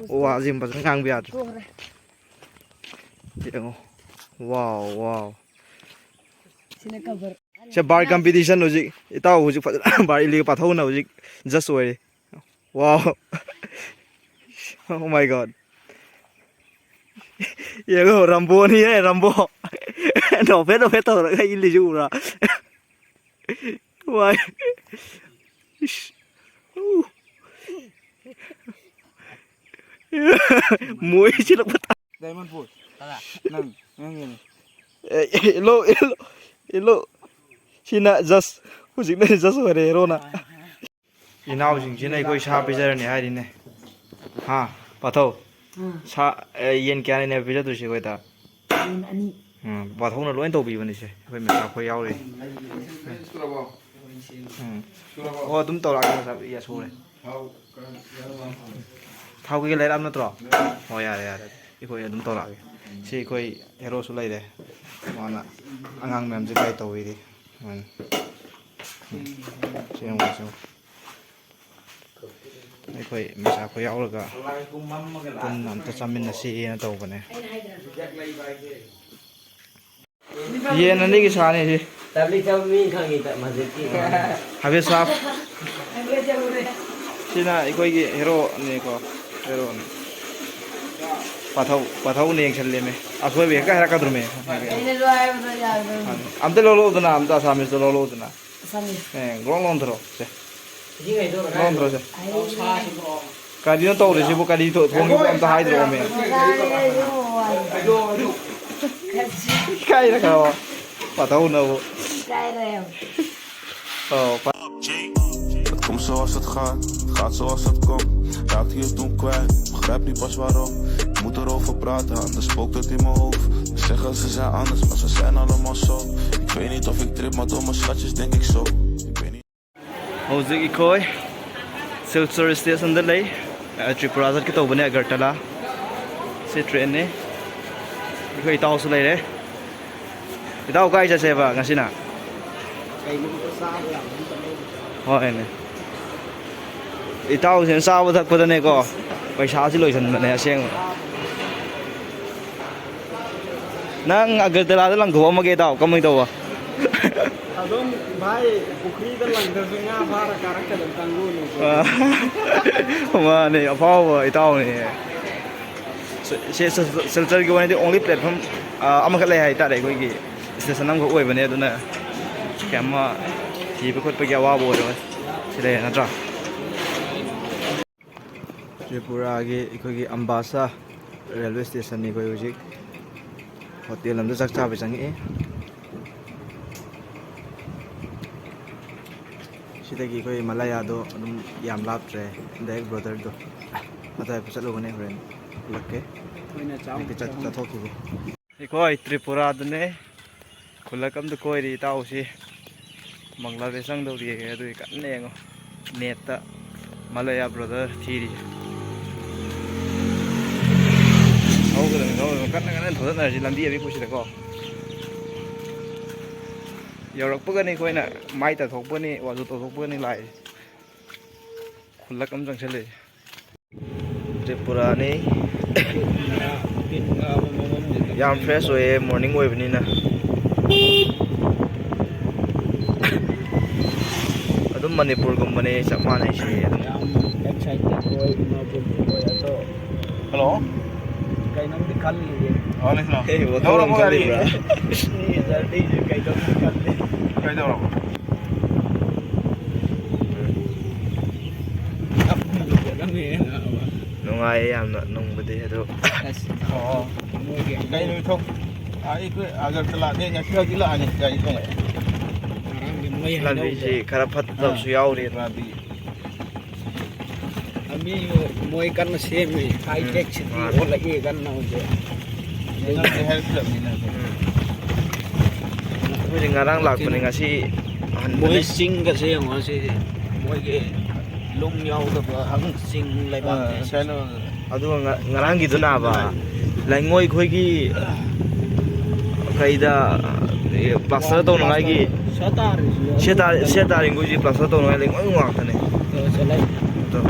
ꯋꯥꯁꯤ ꯐꯖꯅ ꯉꯥꯡꯕ ꯌꯥꯗ꯭ꯔꯦ꯫ ꯇꯣꯛꯈ꯭ꯔꯦ꯫ ꯌꯦꯡꯉꯣ꯫ ꯋꯥꯎ, ꯋꯥꯎ꯫ ꯁꯤꯅ cover꯫ ꯁꯦ bar competition ꯍꯧꯖꯤꯛ ꯏꯇꯥꯎ ꯍꯧꯖꯤꯛ ꯐꯖꯅ bar ꯏꯜꯂꯤꯒ ꯄꯥꯊꯧꯅ ꯍꯧꯖꯤꯛ judge ꯑꯣꯏꯔꯤ꯫ Wow꯫ Oh my God꯫ ꯌꯦꯡꯉꯣ, ꯔꯝꯕꯣꯅꯤꯍꯦ, ꯔꯝꯕꯣ꯫ ꯅꯣꯛꯐꯦꯠ ꯅꯣꯛꯐꯦꯠ ꯇꯧꯔꯒ ꯏꯜꯂꯤꯁꯤ ꯎꯕ꯭ꯔꯥ? ꯋꯥꯏ꯫ ꯏꯁ꯫ ꯎ꯫ ꯃꯣꯏ ꯆꯤꯜꯂꯛꯄ ꯇꯥ-, ꯗꯥꯏꯃꯟ ꯄꯣꯏ꯫ ꯀꯅꯥ? ꯅꯪ, ꯅꯪꯒꯤꯅꯤ꯫ ꯑꯦ, ꯑꯦ, ꯏꯜꯂꯣ, ꯏꯜꯂꯣ, ꯏꯜꯂꯣ꯫ ꯁꯤꯅ judge, ꯍꯧꯖꯤꯛꯅ judge ꯑꯣꯏꯔꯦ ꯍꯦꯔꯣꯅ꯫ ꯏꯅꯥꯎꯁꯤꯡꯁꯤꯅ ꯑꯩꯈꯣꯏ ꯁꯥ ꯄꯤꯖꯔꯅꯤ ꯍꯥꯏꯔꯤꯅꯦ꯫ ꯍꯥ, ꯄꯥꯊꯧ? ꯎꯝ꯫ ꯁꯥ, ꯑꯦ, ꯌꯦꯟ ꯀꯌꯥꯅꯤꯅꯦꯕ ꯄꯤꯖꯗꯣꯏꯁꯦ ꯑꯩꯈꯣꯏꯗ? ꯌꯦꯟ ꯑꯅꯤ꯫ ꯎꯝ, ꯄꯥꯊꯧꯅ ꯂꯣꯏ ꯇꯧꯕꯤꯕꯅꯤꯁꯦ, ꯑꯩꯈꯣꯏ ꯃꯦꯝꯆꯥ ꯑꯩꯈꯣꯏ ꯌꯥꯎꯔꯤ꯫ ꯎꯝ꯫ ꯑꯣ, ꯑꯗꯨꯝ ꯇꯧꯔꯛꯑꯒꯦ, ꯃꯦꯝꯆꯥ, ꯌꯥ ꯁꯨꯔꯦ꯫ ꯊꯥꯎ ꯀꯩꯀꯩ ꯂꯩꯔꯛꯑꯕ ꯅꯠꯇ꯭ꯔꯣ? ꯍꯣꯏ, ꯌꯥꯔꯦ, ꯌꯥꯔꯦ꯫ ꯑꯩꯈꯣꯏ ꯑꯗꯨꯝ ꯇꯧꯔꯛꯑꯒꯦ꯫ ꯁꯤ ꯑꯩꯈꯣꯏ ꯍꯦꯔꯣꯁꯨ ꯂꯩꯔꯦ꯫ ꯃꯥꯅ ꯑꯉꯥꯡ ꯃꯌꯥꯝꯁꯦ ꯒꯥꯏꯗ ꯇꯧꯕꯤꯔꯤ꯫ ꯎꯝ꯫ ꯁꯤ ꯌꯦꯡꯉꯨ, ꯁꯤ ꯌꯦꯡꯉꯨ꯫ ꯑꯩꯈꯣꯏ ꯃꯆꯥ ꯑꯩꯈꯣꯏ ꯌꯥꯎꯔꯒ ꯄꯨꯟꯅ ꯑꯝꯇ ꯆꯥꯃꯤꯟꯅꯁꯤꯅ ꯇꯧꯕꯅꯦ꯫ ꯌꯦꯟ ꯑꯅꯤꯒꯤ ꯁꯥꯅꯤ ꯁꯤ꯫ ꯇꯞꯂꯤ ꯇꯞꯂꯤ ꯈꯪꯉꯤ ꯇꯞ ꯃꯁꯛꯇꯤ꯫ ꯍꯥꯏꯐꯦꯠ ꯁꯥꯞ꯫ ꯁꯤꯅ ꯑꯩꯈꯣꯏꯒꯤ ꯍꯦꯔꯣꯅꯤꯀꯣ, ꯍꯦꯔꯣꯅꯤ꯫ ꯄꯥꯊꯧ, ꯄꯥꯊꯧꯅ ꯌꯦꯡꯁꯜꯂꯦꯃꯦ꯫ ꯑꯁꯣꯏꯕ ꯍꯦꯛꯇ ꯍꯥꯏꯔꯛꯀꯗ꯭ꯔꯣꯃꯦ꯫ ꯑꯩꯅꯁꯨ ꯍꯥꯏꯕꯗꯣ ꯌꯥꯗꯕꯅꯤ꯫ ꯑꯝꯇ ꯂꯧꯔꯛꯎꯗꯅ, ꯑꯝꯇ ꯑꯁꯥꯃꯤꯁꯇꯣ ꯂꯧꯔꯛꯎꯗꯅ꯫ ꯑꯁꯥꯃꯤꯁ꯫ ꯑꯦ, ꯒ꯭ꯔꯣꯡ ꯂꯣꯟꯊꯔꯣ ꯁꯦ꯫ ꯏꯁꯤꯡ ꯍꯩꯗꯣꯛꯑꯒ ꯂꯣꯟꯊꯔꯣ ꯁꯦ꯫ ꯍꯩꯔꯦ꯫ ꯀꯔꯤꯅꯣ ꯇꯧꯔꯤꯁꯤꯕꯨ? ꯀꯔꯤ ꯊꯣ-, ꯊꯣꯡꯉꯤꯕꯣ? ꯑꯝꯇ ꯍꯥꯏꯗ꯭ꯔꯣꯃꯦ꯫ ꯉꯥꯏꯔꯦ, ꯑꯩꯁꯨ ꯋꯥꯔꯦ꯫ ꯏꯀꯥꯏꯔꯛꯈ꯭ꯔꯕ? ꯄꯥꯊꯧꯅꯕꯨ꯫ ꯏꯀꯥꯏꯔꯦ ꯌꯥꯝ꯫ ꯑꯣ, ꯄ- Het komt zoals het gaat, gaat zoals het komt. Raakte je toen kwijt, begrijp niet pas waarom. Ik moet erover praten, anders spookt het in mijn hoofd. Ze zeggen ze zijn anders, maar ze zijn allemaal zo. Ik weet niet of ik trip, maar door mijn schatjes denk ik zo. Ik weet niet. ꯍꯧꯖꯤꯛ ꯑꯩꯈꯣꯏ ꯁꯤꯜꯆꯔ ꯁ꯭ꯇꯦꯁꯟꯗ ꯂꯩ꯫ ꯑ, ꯇ꯭ꯔꯤꯄꯨꯔꯥ ꯆꯠꯀꯦ ꯇꯧꯕꯅꯦ, ꯑꯒꯔꯇꯂꯥ꯫ ꯁꯤ ꯇ꯭ꯔꯦꯟꯅꯤ꯫ ꯑꯩꯈꯣꯏ ꯏꯇꯥꯎꯁꯨ ꯂꯩꯔꯦ꯫ ꯏꯇꯥꯎ ꯀꯥꯏ ꯆꯠꯁꯦꯕ ꯉꯁꯤꯅ? ꯀꯩꯅꯣꯝꯇ ꯆꯥꯕ ꯌꯥꯕ ꯑꯝꯇ ꯂꯩꯔꯨꯁꯦ꯫ ꯍꯣꯏꯅꯦ꯫ ꯏꯇꯥꯎꯁꯤꯅ ꯆꯥꯕ ꯊꯛꯄꯗꯅꯦꯀꯣ ꯄꯩꯁꯥꯁꯤ ꯂꯣꯏꯁꯟꯕꯅꯦ ꯑꯁꯦꯡꯕ꯫ ꯅꯪ ꯑꯒꯔꯇꯂꯥꯗ ꯂꯪꯊꯣꯛꯑꯝꯃꯒꯦ ꯏꯇꯥꯎ, ꯀꯃꯥꯏ ꯇꯧꯕ? ꯑꯗꯨꯝ ꯚꯥꯏ, ꯄꯨꯈ꯭ꯔꯤꯗ ꯂꯪꯗ꯭ꯔꯁꯨ ꯉꯥ ꯐꯥꯔ ꯀꯥꯔꯛꯀꯗꯕ ꯀꯥꯡꯕꯨꯅꯤ꯫ ꯑ, ꯃꯥꯅꯦ, ꯑꯐꯥꯎꯕ ꯏꯇꯥꯎꯅꯦ꯫ ꯁꯤ, ꯁꯤ, ꯁꯤ, ꯁꯤꯜꯆꯔꯒꯤ ꯑꯣꯏꯅꯗꯤ only platform, ꯑ, ꯑꯃꯈꯛ ꯂꯩ ꯍꯥꯏꯇꯥꯔꯦ꯫ ꯑꯩꯈꯣꯏꯒꯤ ꯁ꯭ꯇꯦꯁꯟ ꯑꯃꯈꯛ ꯑꯣꯏꯕꯅꯦ, ꯑꯗꯨꯅ ꯀꯌꯥꯝ ꯑꯃ ꯊꯤꯕ ꯈꯣꯠꯄꯒꯤ ꯑꯋꯥꯕ ꯑꯣꯏꯔꯣꯏ꯫ ꯁꯤ ꯂꯩꯔꯦ ꯅꯠꯇ꯭ꯔꯥ? ꯇ꯭ꯔꯤꯄꯨꯔꯥꯒꯤ ꯑꯩꯈꯣꯏꯒꯤ ꯑꯝꯕꯥꯁꯥ ꯔꯦꯜꯋꯦ ꯁ꯭ꯇꯦꯁꯟꯅꯤ꯫ ꯑꯩꯈꯣꯏ ꯍꯧꯖꯤꯛ ꯍꯣꯇꯦꯜ ꯑꯃꯗ ꯆꯥꯛ ꯆꯥꯕ ꯆꯪꯉꯛꯑꯦ꯫ ꯁꯤꯗꯒꯤ ꯑꯩꯈꯣꯏ ꯃꯂꯥꯌꯥꯗꯣ ꯑꯗꯨꯝ ꯌꯥꯝ ꯂꯥꯞꯇ꯭ꯔꯦ, direct border ꯗꯣ꯫ ꯑꯗꯥꯏ ꯆꯠꯂꯨꯒꯅꯤ, ꯍꯣꯔꯦꯟ ꯎꯠꯂꯛꯀꯦ꯫ ꯑꯩꯈꯣꯏꯅ ꯆꯥꯛ ꯍꯧꯖꯤꯛꯇꯤ ꯆꯠ-, ꯆꯥꯐꯝ ꯆꯥꯊꯣꯛꯈꯤꯒꯦ꯫ ꯑꯩꯈꯣꯏ ꯇ꯭ꯔꯤꯄꯨꯔꯥꯗꯅꯦ꯫ ꯈꯨꯜꯂꯛ ꯑꯝꯗ ꯀꯣꯏꯔꯤ ꯏꯇꯥꯎꯁꯤ꯫ ꯕꯪꯒ꯭ꯂꯥꯗꯦꯁ ꯆꯪꯗꯧꯔꯤ ꯑꯗꯨꯒꯤ ꯀꯟꯅ ꯌꯦꯡꯉꯣ꯫ Net ꯇ ꯃꯂꯥꯌꯥ brother ꯊꯤꯔꯤ꯫ ꯊꯧꯒꯗꯕꯅꯤ, ꯊꯧꯒꯗꯕꯅꯤ꯫ ꯀꯟꯅ ꯀꯟꯅ ꯊꯧꯖꯤꯟꯅꯔꯁꯤ ꯂꯝꯕꯤ ꯑꯄꯤꯛꯄꯁꯤꯗꯀꯣ꯫ ꯌꯧꯔꯛꯄꯒꯅꯤ ꯑꯩꯈꯣꯏꯅ ꯃꯥꯏ ꯇꯥꯊꯣꯛꯄꯒꯅꯤ, ꯋꯥꯖꯨ ꯇꯧꯊꯣꯛꯄꯒꯅꯤ ꯂꯥꯛꯏꯁꯦ꯫ ꯈꯨꯜꯂꯛ ꯑꯃ ꯆꯪꯁꯤꯜꯂꯛꯑꯦ꯫ ꯇ꯭ꯔꯤꯄꯨꯔꯥꯅꯤ꯫ ꯌꯥꯝ ꯐ꯭ꯔꯦꯁ ꯑꯣꯏꯌꯦ, ꯃꯣꯔꯅꯤꯡ ꯑꯣꯏꯕꯅꯤꯅ꯫ ꯑꯗꯨꯝ ꯃꯅꯤꯄꯨꯔꯒꯨꯝꯕꯅꯦ, ꯆꯞ ꯃꯥꯟꯅꯩ ꯁꯤ ꯑꯗꯨꯝ꯫ ꯌꯥꯝ ꯑꯦꯛꯁꯥꯏꯇꯦꯠ ꯑꯣꯏ, ꯏꯃꯣꯁꯟ ꯑꯣꯏ ꯑꯗꯣ꯫ ꯍꯜꯂꯣ꯫ ꯀꯩꯅꯣꯝꯗꯤ ꯈꯜꯂꯤꯌꯦ꯫ ꯋꯥꯂꯦꯀꯨꯝ ꯁꯂꯥꯝ꯫ ꯍꯦ, ꯋꯥ ꯌꯧꯔꯕꯣ ꯊꯧꯔꯝ ꯒꯥꯔꯤ? ꯈꯜꯂꯤꯕ꯭ꯔꯥ? ꯁꯤ ꯖꯔꯅꯤꯁꯦ ꯀꯩꯅꯣꯝꯗꯤ ꯈꯜꯂꯤ꯫ ꯀꯩꯗꯧꯔꯕ? ꯅꯨꯡꯉꯥꯏꯌꯦ ꯌꯥꯝꯅ ꯅꯨꯡꯕꯨꯗꯤ ꯑꯗꯨ꯫ ꯑꯁ꯫ ꯑꯣ꯫ ꯃꯣꯏꯒꯤ ꯀꯩ ꯅꯨꯃꯤꯠ ꯊꯣꯛ-, ꯑꯥ, ꯑꯩꯈꯣꯏ ꯑꯒꯔꯇꯂꯥꯗꯩ ꯉꯁꯤ ꯍꯧꯖꯤꯛ ꯂꯥꯛꯑꯅꯤ ꯒꯥꯔꯤ ꯇꯣꯡꯉꯛꯑꯦ꯫ ꯉꯔꯥꯡꯗꯤ ꯃꯣꯏ ꯂꯝꯕꯤꯁꯤ ꯍꯩꯅꯧꯗꯣ꯫ ꯈꯔ ꯐꯠꯇꯕꯁꯨ ꯑꯥ꯫ ꯌꯥꯎꯔꯤ꯫ ꯂꯝꯕꯤ꯫ ꯂꯝꯕꯤ ꯃꯣꯏ ꯀꯟꯅ ꯁꯦꯝꯃꯤ꯫ ꯍꯥꯏ ꯎꯝ꯫ ꯇꯦꯛ ꯁꯤꯇꯤ ꯃꯥꯅꯤ꯫ ꯑꯣꯜꯂꯛꯏ ꯀꯟꯅ ꯍꯧꯖꯤꯛ꯫ ꯅꯪꯗꯤ ꯍꯥꯏꯔꯛꯇ꯭ꯔꯕꯅꯤꯅ꯫ ꯎꯝ꯫ ꯑꯩꯈꯣꯏꯗꯤ ꯉꯔꯥꯡ ꯂꯥꯛꯄꯅꯦ, ꯉꯁꯤ ꯍꯟꯕꯅꯦ꯫ ꯃꯣꯏ ꯆꯤꯡꯒꯁꯦ ꯌꯦꯡꯉꯣ ꯁꯤꯗꯤ꯫ ꯃꯣꯏꯒꯤ ꯂꯨꯡ ꯌꯥꯎꯗꯕ ꯆꯤꯡ ꯂꯩꯕꯥꯛꯅꯦ ꯑꯥ, ꯁꯤꯁꯦ꯫ ꯀꯩꯅꯣ꯫ ꯑꯗꯨꯒ ꯉ-, ꯉꯔꯥꯡꯒꯤꯗꯨꯅꯕ ꯂꯩꯉꯣꯏ ꯑꯩꯈꯣꯏꯒꯤ ꯀꯩꯗ, ꯑꯦ, ꯄ꯭ꯂꯥꯁꯇꯔ ꯇꯧꯅꯉꯥꯏꯒꯤ ꯄ꯭ꯂꯥꯁꯇꯔ ꯁꯦꯠ ꯇꯥꯔ-, ꯁꯦꯠ ꯇꯥꯔꯤꯡꯈꯣꯏꯁꯤ ꯄ꯭ꯂꯥꯁꯇꯔ ꯇꯧꯅꯉꯥꯏ ꯂꯩꯉꯣꯏ ꯉꯥꯛꯇꯅꯦ꯫ ꯑꯗꯣ ꯁꯤ ꯂꯩ꯫ ꯑꯗꯣ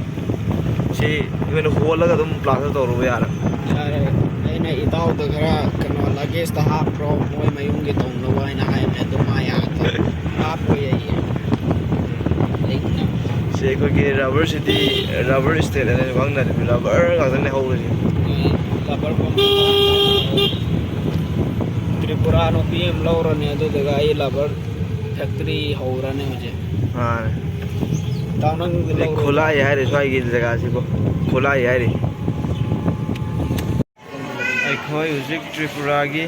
ꯁꯤ ꯑꯩꯈꯣꯏꯅ ꯍꯣꯜꯂꯒ ꯑꯗꯨꯝ ꯄ꯭ꯂꯥꯁꯇꯔ ꯇꯧꯔꯨꯕ ꯌꯥꯔꯦ꯫ ꯌꯥꯔꯦ꯫ ꯑꯩꯅ ꯏꯇꯥꯎꯗ ꯈꯔ ꯀꯩꯅꯣ ꯂꯒꯦꯖꯇ ꯍꯥꯞꯈ꯭ꯔꯣ, ꯃꯣꯏ ꯃꯌꯨꯝꯒꯤ ꯇꯧꯅꯕ ꯍꯥꯏꯅ ꯍꯥꯏꯕꯅꯦ, ꯑꯗꯨ ꯃꯥ ꯌꯥꯗꯕ꯫ ꯍꯥꯞꯄꯣꯏ ꯑꯩ꯫ ꯑꯩꯅ ꯁꯤ ꯑꯩꯈꯣꯏꯒꯤ ꯔꯕꯔ ꯁꯤꯇꯤ, ꯔꯕꯔ ꯏꯁꯇꯦꯠ ꯍꯥꯏꯅ ꯈꯪꯅꯔꯤꯕ, ꯔꯕꯔ ꯉꯥꯛꯇꯅꯦ ꯍꯧꯔꯤꯁꯦ꯫ ꯔꯕꯔ ꯄꯥꯝꯕꯤ ꯇ꯭ꯔꯤꯄꯨꯔꯥ ꯅꯨꯄꯤ ꯑꯃ ꯂꯧꯔꯅꯤ, ꯑꯗꯨꯗꯨꯒ ꯑꯩ ꯔꯕꯔ ꯐꯦꯛꯇꯔꯤ ꯍꯧꯔꯅꯤ ꯍꯧꯖꯤꯛ꯫ ꯃꯥꯅꯦ꯫ ꯏꯇꯥꯎ ꯅꯪꯗꯤ ꯁꯤ ꯂꯧꯔꯣꯏꯗ꯭ꯔꯣ? ꯈꯨꯂꯥꯏ ꯍꯥꯏꯔꯤ ꯁ꯭ꯋꯥꯏꯒꯤ ꯖꯒꯥꯁꯤꯕꯨ, ꯈꯨꯂꯥꯏ ꯍꯥꯏꯔꯤ꯫ ꯑꯩꯈꯣꯏ ꯍꯧꯖꯤꯛ ꯇ꯭ꯔꯤꯄꯨꯔꯥꯒꯤ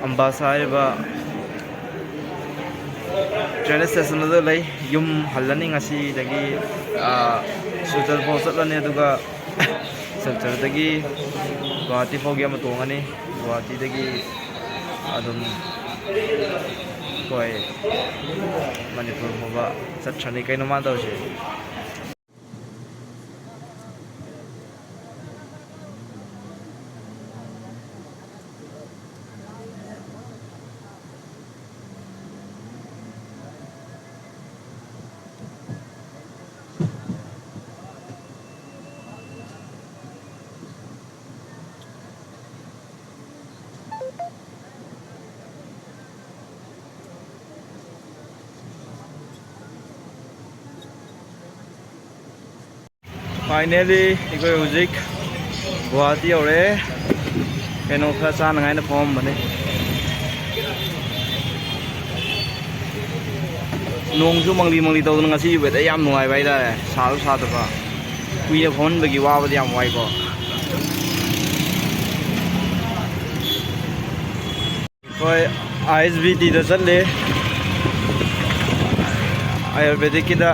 ꯑꯝꯕꯥꯁꯥ ꯍꯥꯏꯔꯤꯕ ꯇ꯭ꯔꯦꯟ ꯏꯁꯇꯦꯁꯟ ꯑꯗꯨ ꯂꯩ꯫ ꯌꯨꯝ ꯍꯜꯂꯅꯤ ꯉꯁꯤꯗꯒꯤ, ꯑꯥ, ꯁꯤꯜꯆꯔ ꯐꯥꯎ ꯆꯠꯂꯅꯤ, ꯑꯗꯨꯒ ꯁꯤꯜꯆꯔꯗꯒꯤ ꯒꯨꯋꯥꯍꯥꯇꯤ ꯐꯥꯎꯒꯤ ꯑꯃ ꯇꯣꯡꯉꯅꯤ꯫ ꯒꯨꯋꯥꯍꯥꯇꯤꯗꯒꯤ ꯑꯗꯨꯝ ꯑꯩꯈꯣꯏ ꯃꯅꯤꯄꯨꯔ ꯐꯥꯎꯕ ꯆꯠꯈ꯭ꯔꯅꯤ꯫ ꯀꯩꯅꯣ ꯃꯥ ꯇꯧꯔꯤꯁꯦ? Finally ꯑꯩꯈꯣꯏ ꯍꯧꯖꯤꯛ ꯒꯨꯋꯥꯍꯥꯇꯤ ꯌꯧꯔꯦ꯫ ꯀꯩꯅꯣ ꯈꯔ ꯆꯥꯅꯉꯥꯏꯅ ꯐꯝꯃꯝꯕꯅꯦ꯫ ꯅꯣꯡꯁꯨ ꯃꯪꯂꯤ ꯃꯪꯂꯤ ꯇꯧꯗꯅ ꯉꯁꯤ weather ꯌꯥꯝ ꯅꯨꯡꯉꯥꯏꯕ ꯍꯥꯏꯇꯥꯔꯦ, ꯁꯥꯁꯨ ꯁꯥꯗꯕ꯫ ꯀꯨꯏꯅ ꯐꯝꯍꯟꯕꯒꯤ ꯋꯥꯕꯗꯤ ꯌꯥꯝ ꯋꯥꯏꯀꯣ꯫ ꯑꯩꯈꯣꯏ ꯑꯥꯏ ꯑꯦꯁ ꯕꯤ ꯇꯤꯗ ꯆꯠꯂꯤ꯫ ꯑꯌꯨꯔꯕꯦꯗꯤꯛꯀꯤꯗ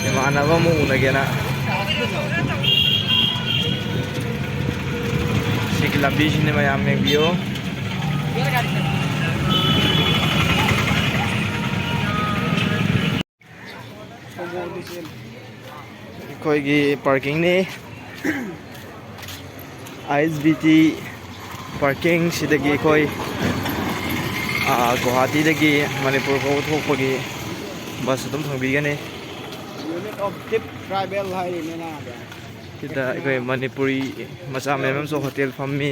ꯏꯃꯥꯟꯅꯕ ꯑꯃ ꯎꯅꯒꯦꯅ꯫ ꯁꯤꯒꯤ ꯂꯝꯕꯤꯁꯤꯅꯤ ꯃꯌꯥꯝ ꯌꯦꯡꯕꯤꯌꯨ꯫ ꯑꯩꯈꯣꯏꯒꯤ ꯄꯥꯔꯀꯤꯡꯅꯤ꯫ ꯑꯥꯏ ꯑꯦꯁ ꯕꯤ ꯇꯤ ꯄꯥꯔꯀꯤꯡꯁꯤꯗꯒꯤ ꯑꯩꯈꯣꯏ, ꯑꯥ, ꯒꯨꯋꯥꯍꯥꯇꯤꯗꯒꯤ ꯃꯅꯤꯄꯨꯔ ꯐꯥꯎꯕ ꯊꯣꯛꯄꯒꯤ ꯕꯁ ꯑꯗꯨꯝ ꯐꯪꯕꯤꯒꯅꯤ꯫ Unit of Deep Tribal ꯍꯥꯏꯔꯤꯅꯦ ꯅꯥꯕ꯫ ꯁꯤꯗ ꯑꯩꯈꯣꯏ ꯃꯅꯤꯄꯨꯔꯤ ꯃꯆꯥ ꯃꯌꯥꯝ ꯑꯃꯁꯨ ꯍꯣꯇꯦꯜ ꯐꯝꯃꯤ,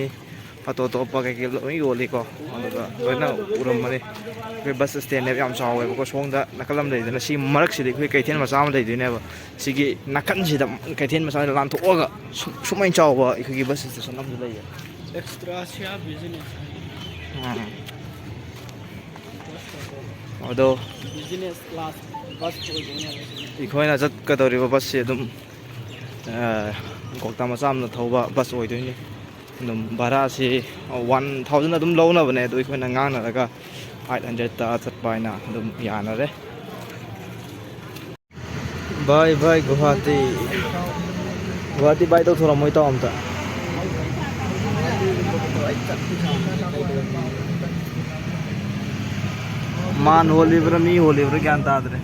ꯑꯇꯣꯞ ꯑꯇꯣꯞꯄ ꯀꯩꯀꯩ ꯂꯣꯏ ꯌꯣꯜꯂꯤꯀꯣ꯫ ꯑꯗꯨꯒ ꯂꯣꯏꯅ ꯎꯔꯝꯃꯅꯤ꯫ ꯑꯩꯈꯣꯏ ꯕꯁ ꯁ꯭ꯇꯦꯟꯅꯦꯕ ꯌꯥꯝ ꯆꯥꯎꯋꯦꯕꯀꯣ꯫ ꯁꯣꯝꯗ ꯅꯥꯀꯜ ꯑꯃ ꯂꯩꯗꯅ ꯁꯤ ꯃꯔꯛꯁꯤꯗ ꯑꯩꯈꯣꯏ ꯀꯩꯊꯦꯜ ꯃꯆꯥ ꯑꯃ ꯂꯩꯗꯣꯏꯅꯦꯕ꯫ ꯁꯤꯒꯤ ꯅꯥꯀꯟꯁꯤꯗ ꯀꯩꯊꯦꯜ ꯃꯆꯥ ꯑꯃ ꯂꯥꯟꯊꯣꯛꯑꯒ ꯁꯨꯝ-, ꯁꯨꯃꯥꯏꯅ ꯆꯥꯎꯕ ꯑꯩꯈꯣꯏꯒꯤ ꯕꯁ ꯁ꯭ꯇꯦꯁꯟ ꯑꯃꯁꯨ ꯂꯩꯌꯦ꯫ ꯑꯦꯛꯁꯇ꯭ꯔꯥꯁꯤꯌꯥ ꯕꯤꯖꯤꯅꯦꯁ꯫ ꯎꯝ꯫ ꯑꯗꯣ ꯕꯤꯖꯤꯅꯦꯁ ꯀ꯭ꯂꯥꯁ ꯕꯁ ꯑꯣꯏꯗꯣꯏꯅꯦꯕ ꯁꯤꯅ꯫ ꯑꯩꯈꯣꯏꯅ ꯆꯠꯀꯗꯧꯔꯤꯕ ꯕꯁꯁꯦ ꯑꯗꯨꯝ, ꯑ, ꯀꯧꯇꯥ ꯃꯆꯥ ꯑꯃꯅ ꯊꯧꯕ ꯕꯁ ꯑꯣꯏꯗꯣꯏꯅꯤ꯫ ꯑꯗꯨꯝ ꯚꯔꯥꯁꯤ ꯋꯥꯟ ꯊꯥꯎꯖꯟ ꯑꯗꯨꯝ ꯂꯧꯅꯕꯅꯦ, ꯑꯗꯣ ꯑꯩꯈꯣꯏꯅ ꯉꯥꯡꯅꯔꯒ ꯑꯩꯠ ꯍꯟꯗ꯭ꯔꯦꯗꯇ ꯆꯠꯄ ꯍꯥꯏꯅ ꯑꯗꯨꯝ ꯌꯥꯅꯔꯦ꯫ ꯕꯥꯏ ꯕꯥꯏ ꯒꯨꯍꯥꯇꯤ꯫ ꯒꯨꯍꯥꯇꯤ ꯕꯥꯏ ꯇꯧꯊꯣꯔꯛꯑꯝꯃꯣ ꯏꯇꯥꯎ ꯑꯝꯇ꯫ ꯃꯥꯟ ꯍꯣꯜꯂꯤꯕ꯭ꯔꯥ ꯃꯤ ꯍꯣꯜꯂꯤꯕ꯭ꯔꯥ ꯒ꯭ꯌꯥꯟ ꯇꯥꯗ꯭ꯔꯦ꯫